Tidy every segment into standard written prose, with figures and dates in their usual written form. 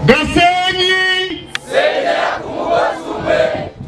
Gasenyi. Senyera ku mugozi umwe,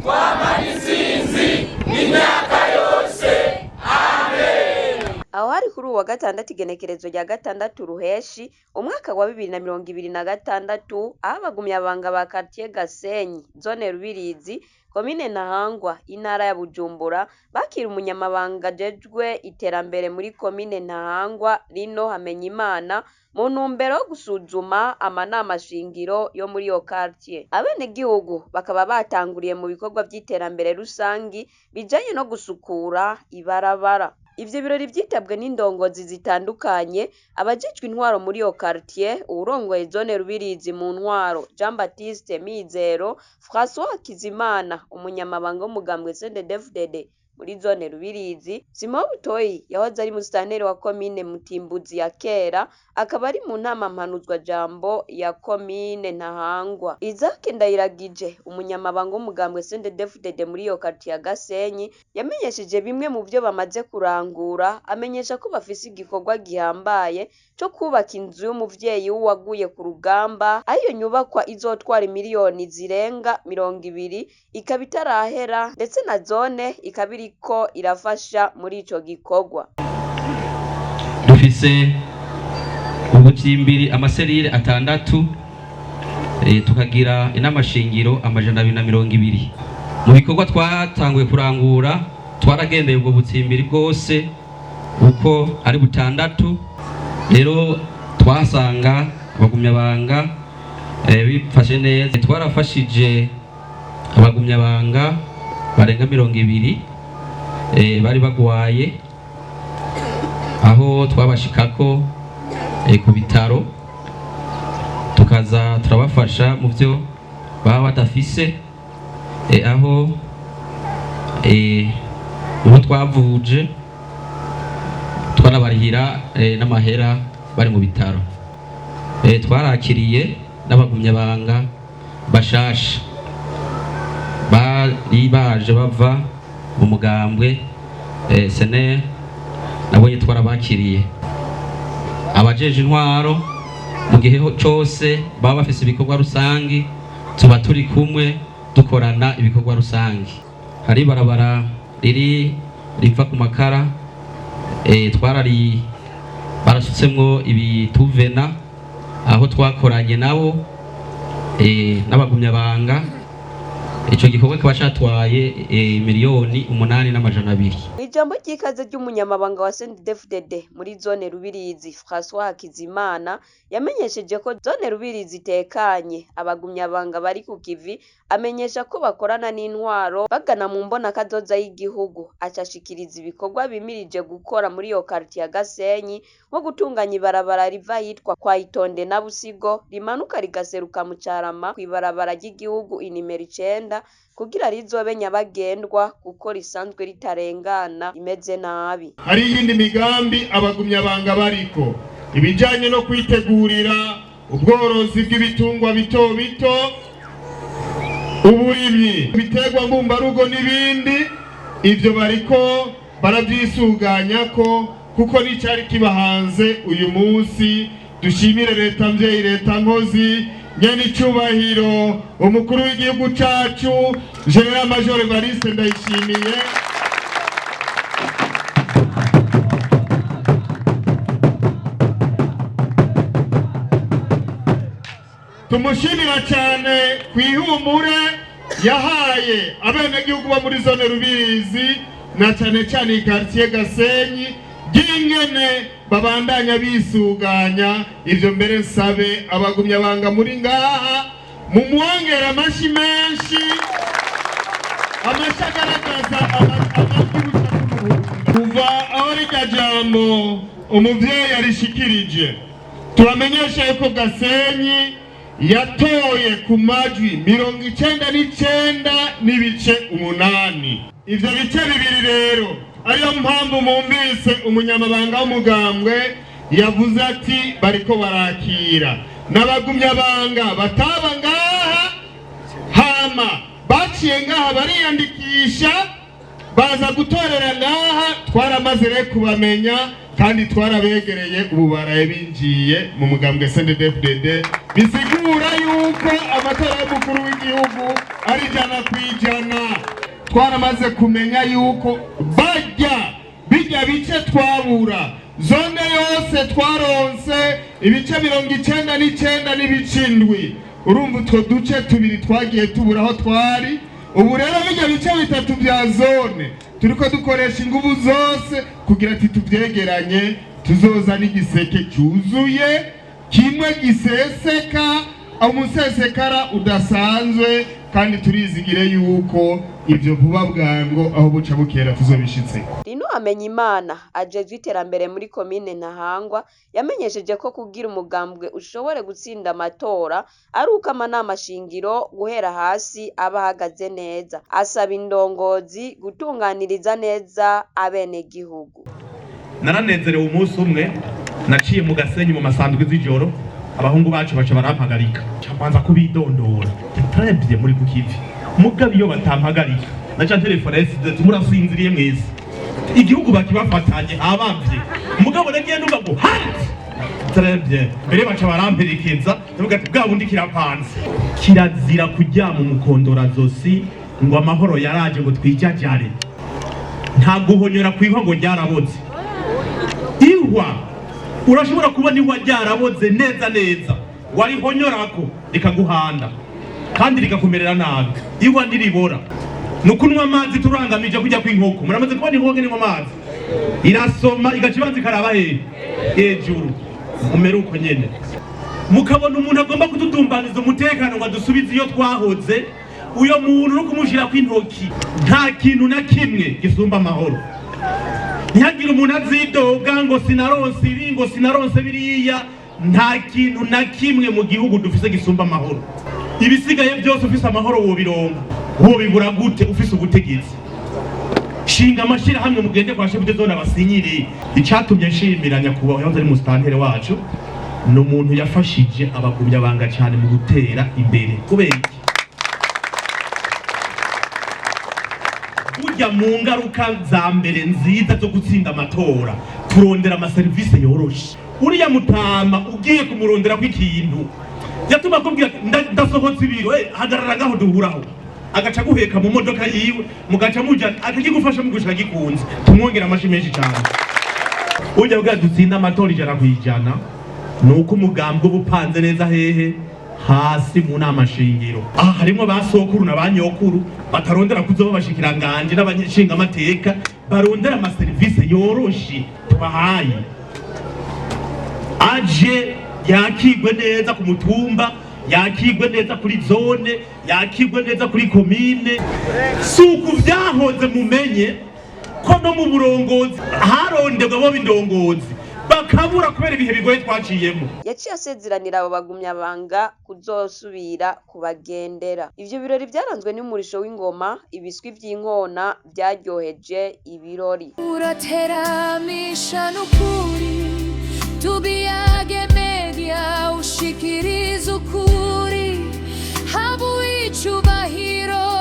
twamara intsinzi imyaka yose, amen. Aho hari kuri uwa gatandatu, igenekerezo rya 6 Ruheshi, umwaka wa 2026, aho abagumyabanga ba quartier Gasenyi, zone Rubirizi, komine Ntahangwa, intara ya Bujumbura, bakira umunyamabanga ajejwe iterambere muri komine Ntahangwa, Rino Hamenyimana, mu ntumbero yo gusuzuma amanama shingiro yo muri iyo quartier. Abenegihugu bakaba batanguriye mu bikorwa vy'iterambere rusangi bijanye no gusukura ibarabara. Ivyo birori vyitabwe n'indongozi zitandukanye, abajejwe intwaro muri iyo quartier, uwurongoye zone Rubirizi mu ntwaro, Jean Baptiste Mizero, François Hakizimana, umunyamabanga w'umugambwe CNDD-FDD muri zone Rubirizi, Simon Butoyi yahoze ari musitanteri wa komine Mutimbuzi ya kera, akaba ari mu nama mpanuzwajambo ya komine Ntahangwa. Isaac Ndayiragije, umunyamabanga w'umugambwe CNDD-FDD muri iyo quartier ya Gasenyi, yamenyesheje bimwe mu vyo bamaze kurangura, amenyesha ko bafise igikorwa gihambaye co kubaka inzu y'umuvyeyi w'uwaguye ku rugamba, aho iyo nyubakwa izotwara imiliyoni zirenga 20, ikaba itarahera, ndetse na zone ikaba iriko irafasha muri ico gikorwa. Dufise ubucimbiri amaserire atandatu, tukagira inamashingiro 220. Mu bikorwa twatanguye kurangura, twaragendeye ubwo bucimbiri bwose uko ari butandatu. Rero twasanga abagumyabanga bifashe neza. Twarafashije abagumyabanga barenga 20 bari bagwaye, aho twabashikako ku bitaro, tukaza turabafasha mu byo baba badafise, aho ubu twavuje twanabarihira n'amahera bari mu bitaro. Twarakiriye n'abagumyabanga bashasha bari baje bava mu mugambwe SNL, nabonye twarabakiriye. Abajeje intwaro, mu gihe cose baba bafise ibikorwa rusangi, tuba turi kumwe dukorana ibikorwa rusangi. Hari ibarabara riri riva ku makara, twarari barasutsemwo ibituvena, aho twakoranye nabo n'abagumyabanga. Ico gikorwa kiba catwaye 8,200,000. Mw'ijambo ry'ikaze ry'umunyamabanga wa CNDD-FDD muri zone Rubirizi, François Hakizimana, yamenyesheje ko zone Rubirizi itekanye, abagumyabanga bari ku kivi, amenyesha ko bakorana n'intwaro bagana mu mbonakazoza y'igihugu. Aca ashikiriza ibikorwa bimirije gukora muri iyo quartier ya Gasenyi, nko gutunganya ibarabara riva ahitwa kwa Itonde na Busigo, rimanuka rigaseruka mu Carama kw'ibarabara ry'igihugu inimero 9, kugira rizobe nyabagendwa kuko risanzwe ritarengana, rimeze nabi. Hari iyindi migambi abagumyabanga bariko, ibijanye no kwitegurira ubworozi bw'ibitungwa bito bito, uburimyi, ibiterwa mbumbarugo n'ibindi. Ivyo bariko baravyisuganya ko kuko n'icari kibahanze uyu munsi. Dushimire leta mvyeyi, leta nkozi, nyenicubahiro umukuru w'igihugu cacu, General Major Evariste Ndayishimiye. Tumushimira cyane ku ihumure yahaye abenegihugu bo muri zone Rubirizi, na cyane cyane quartier Gasenyi, ry'ingene babandanya bisuganya. Ivyo mbere nsabe abagumyabanga muri ngaha mumwongera amashi menshi, amashi agaragaza amajwi. Kuva aho rirya jambo umuvyeyi yarishikirije, tubamenyesha yuko Gasenyi yatoye ku majwi 99.8. Ivyo bice bibiri rero ariyo mpamvu mwumvise umunyamabanga w'umugambwe yavuze ati bariko barakira n'abagumyabanga bataba ngaha, hama baciye ngaha bariyandikisha, baza gutorera ngaha. Twaramaze rero kubamenya. Kandi twarabegereye, ubu baraye binjiye mu mugambwe CNDD-FDD, bisigura yuko amatora y'umukuru w'igihugu ari 100%. Twaramaze kumenya yuko bajya bijya bice twabura, zone yose twaronse ibice 99.7. Urumva utwo duce tubiri twagiye tubura aho twari. Ubu rero bijya bice bitatu bya zone turiko dukoresha inguvu zose kugira ati tuvyegeranye, tuzoza n'igiseke cyuzuye kimwe giseseka umusesekara udasanzwe. Kandi turizigire yuko ibyo vuba bwango aho buca bukera tuzobishitse. Rino Amenyimana ajejwe iterambere muri komine Ntahangwa yamenyesheje ko kugira umugambwe ushobore gutsinda amatora ari uko amanama shingiro guhera hasi aba ahagaze neza, asaba indongozi gutunganiriza neza abenegihugu. Naranezerewe umunsi umwe naciye mu Gasenyi mu masandwi z'ijoro, abahungu bacu baca barampagarika, mbanza kubidondora trebye muri ku kivi. Mugabo iyo batampagarika naca telefone ati: "Murasinziriye mwese, igihugu bakibafatanye abavye." Mugabo nagiye numva ngo halt, trebye mbere baca baramperekeza, ndavuga ati bwa bundi kirapanze. Kirazira kuryama umukondorazosi ngo amahoro yaraje, ngo twijajare. Nta guhonyora kwihwa ngo ryaraboze. Ihwa urashobora kubona ihwa ryaraboze neza neza, warihonyorako rikaguhanda kandi rikakumerera nabi. Ihwa ntiribora, ni ukunywa amazi turangamije kujya kw'inkoko. Muramaze kubona inkoko inywa amazi, irasoma igaca ibanza ikaraba hehe? Hejuru. Mumere uko nyene mukabona umuntu agomba kutudumbaniza umutekano ngo adusubize iyo twahoze, uyo muntu no kumushirako intoki. Nta kintu na kimwe gisumba amahoro. Ntihagire umuntu azidoga ngo sinaronse ibi, ngo sinaronse biriya. Nta kintu na kimwe mu gihugu dufise gisumba amahoro. Ibisigaye byose ufise amahoro wobironka. Wobibura gute ufise ubutegetsi? Shinga amashyirahamwe, mugende kwa chef de zone abasinyire. Icatumye nshimira nyakubahwa yahoze ari musitanteri wacu, ni umuntu yafashije abagumyabanga cyane mu gutera imbere. Kubera iki? Burya mu ngaruka za mbere nziza zo gutsinda amatora, turondera amaserivisi yoroshe. Uriya mutama ugiye kumurondera kw'ikintu yatuma akubwira ati, "Ndasohotse ibiro, hagarara ngaho duhuraho," agaca aguheka mu modoka yiwe, mugaca muja, akakigufasha mugushika gikunze. Tumwongera amashi menshi cyane. Burya bwa dutsinda amatora 100% ni uko umugambi uba upanze neza hehe? Hasi mu nama shingiro. Aha harimwo ba sokuru na ba nyokuru batarondera kuzoba abashikiranganje n'abashingamateka, barondera amaserivisi yoroshe tubahaye, aje yakigwe neza ku mutumba, yakigwe neza kuri zone, yakigwe neza kuri komine. Si uku vyahoze. Mumenye ko no mu burongozi haronderwa bo b'indongozi bakabura kubera ibihe bigoye twaciyemo. Yaciye asezeranira abo bagumyabanga kuzosubira kubagendera. Ivyo birori vyaranzwe n'umurisho w'ingoma, ibiswi vy'inkona vyaryoheje ibirori. Urateramisha n'ukuri, Tubiyage Media ushikiriza ukuri, haba icubahiro.